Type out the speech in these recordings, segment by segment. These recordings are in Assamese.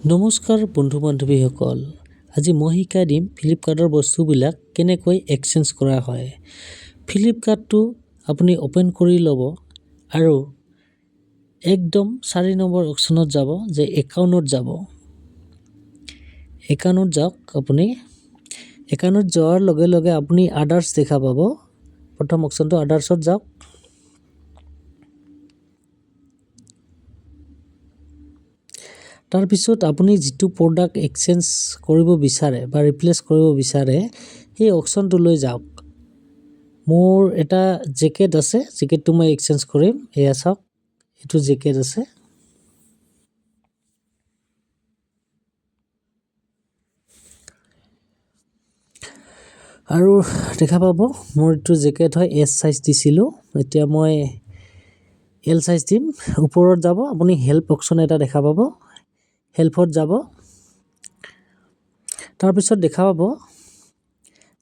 নমস্কাৰ বন্ধু বান্ধৱীসকল, আজি মই শিকাই দিম ফ্লিপকাৰ্টৰ বস্তুবিলাক কেনেকৈ এক্সচেঞ্জ কৰা হয়। ফ্লিপকাৰ্টটো আপুনি অ'পেন কৰি ল'ব আৰু একদম 4 নম্বৰ অপশ্যনত যাব, যে একাউণ্টত যাব। একাউণ্টত যাওক আপুনি। একাউণ্টত যোৱাৰ লগে লগে আপুনি আদাৰ্ছ দেখা পাব। প্ৰথম অপশ্যনটো আদাৰ্ছত যাওক। তাৰপিছত আপুনি যিটো প্ৰডাক্ট এক্সচেঞ্জ কৰিব বিচাৰে বা ৰিপ্লেচ কৰিব বিচাৰে সেই অপশ্যনটোলৈ যাওক। মোৰ এটা জেকেট আছে, জেকেটটো মই এক্সচেঞ্জ কৰিম। এয়া চাওক, এইটো জেকেট আছে। আৰু দেখা পাব মোৰ এইটো জেকেট হয়, এছ চাইজ দিছিলোঁ, এতিয়া মই এল চাইজ দিম। ওপৰত যাব, আপুনি হেল্প অপশ্যন এটা দেখা পাব, হেল্পত যাব। তাৰপিছত দেখা পাব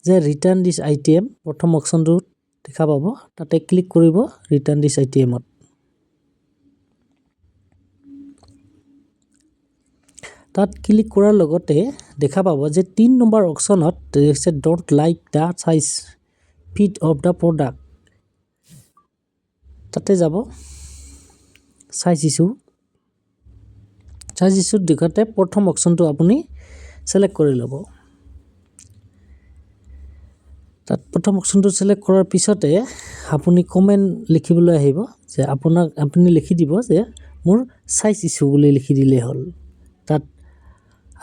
যে ৰিটাৰ্ণ দিছ আইটেম, প্ৰথম অপশ্যনটোত দেখা পাব, তাতে ক্লিক কৰিব ৰিটাৰ্ণ দিছ আইটেমত। তাত ক্লিক কৰাৰ লগতে দেখা পাব যে 3 নম্বৰ অপশ্যনত দেখিছে don't like the size fit of the product, তাতে যাব। চাইজ ইছ্যু, চাইজ ইছ্যুত দেখোঁতে প্ৰথম অপশ্যনটো আপুনি ছিলেক্ট কৰি ল'ব। তাত প্ৰথম অপশ্যনটো ছিলেক্ট কৰাৰ পিছতে আপুনি কমেণ্ট লিখিবলৈ আহিব যে আপুনি লিখি দিব যে মোৰ চাইজ ইছ্যু বুলি লিখি দিলেই হ'ল। তাত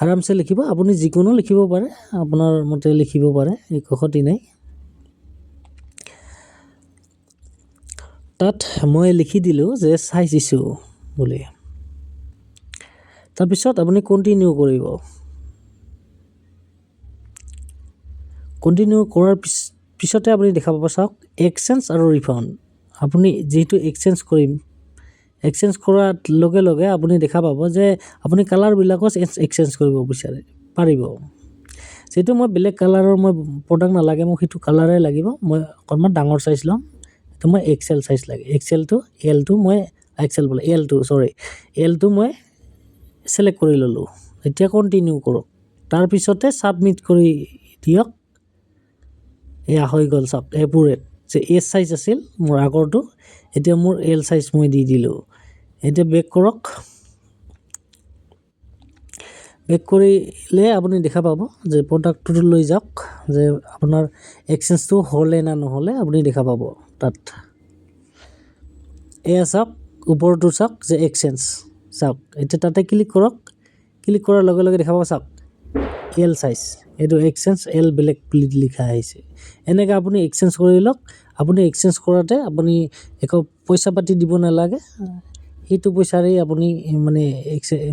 আৰামছে লিখিব, আপুনি যিকোনো লিখিব পাৰে, আপোনাৰ মতে লিখিব পাৰে, একো ক্ষতি নাই। তাত মই লিখি দিলোঁ যে চাইজ ইছ্যু বুলি। তাৰপিছত আপুনি কণ্টিনিউ কৰিব। কণ্টিনিউ কৰাৰ পিছতে আপুনি দেখা পাব, চাওক এক্সচেঞ্জ আৰু ৰিফাণ্ড। আপুনি যিহেতু এক্সচেঞ্জ কৰিম, এক্সচেঞ্জ কৰাৰ লগে লগে আপুনি দেখা পাব যে আপুনি কালাৰবিলাকো এক্সচেঞ্জ কৰিব বিচাৰে পাৰিব। যিহেতু মই বেলেগ কালাৰৰ মই প্ৰডাক্ট নালাগে, মোক সেইটো কালাৰে লাগিব, মই অকণমান ডাঙৰ চাইজ ল'ম, সেইটো মই এক্সেল চাইজ লাগে। এক্সেলটো এলটো মই এক্সেল বোলে এলটো চৰি এলটো মই ছিলেক্ট কৰি ল'লোঁ। এতিয়া কণ্টিনিউ কৰক, তাৰপিছতে ছাবমিট কৰি দিয়ক। এয়া হৈ গ'ল, চাওক এপুৰেট যে এছ চাইজ আছিল মোৰ আগৰটো, এতিয়া মোৰ এল চাইজ মই দি দিলোঁ। এতিয়া বেক কৰক। বেক কৰিলে আপুনি দেখা পাব যে প্ৰডাক্টটো লৈ যাওক, যে আপোনাৰ এক্সচেঞ্জটো হ'লে না নহ'লে আপুনি দেখা পাব তাত। এয়া চাওক, ওপৰটো চাওক যে এক্সচেঞ্জ, চাওক এতিয়া তাতে ক্লিক কৰক। ক্লিক কৰাৰ লগে লগে দেখা পাব, চাওক এল চাইজ, এইটো এক্সচেঞ্জ এল বেলেগ বুলি লিখা আহিছে। এনেকৈ আপুনি এক্সচেঞ্জ কৰি লওক। আপুনি এক্সচেঞ্জ কৰোঁতে আপুনি একো পইচা পাতি দিব নালাগে, সেইটো পইচাৰেই আপুনি মানে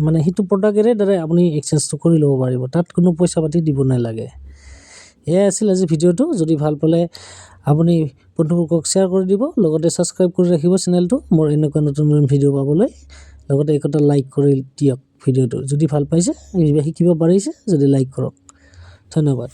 মানে সেইটো প্ৰডাক্টেৰে দ্বাৰাই আপুনি এক্সচেঞ্জটো কৰি ল'ব পাৰিব, তাত কোনো পইচা পাতি দিব নালাগে। এয়াই আছিল আজি ভিডিঅ'টো। যদি ভাল পালে আপুনি বন্ধুবৰ্গক শ্বেয়াৰ কৰি দিব, লগতে ছাবস্ক্ৰাইব কৰি ৰাখিব চেনেলটো মোৰ এনেকুৱা নতুন নতুন ভিডিঅ' পাবলৈ। লগতে একটা লাইক কৰি দিয়ক ভিডিঅ'টো, যদি ভাল পাইছে, কিবা শিকিব পাৰিছে যদি লাইক কৰক। ধন্যবাদ।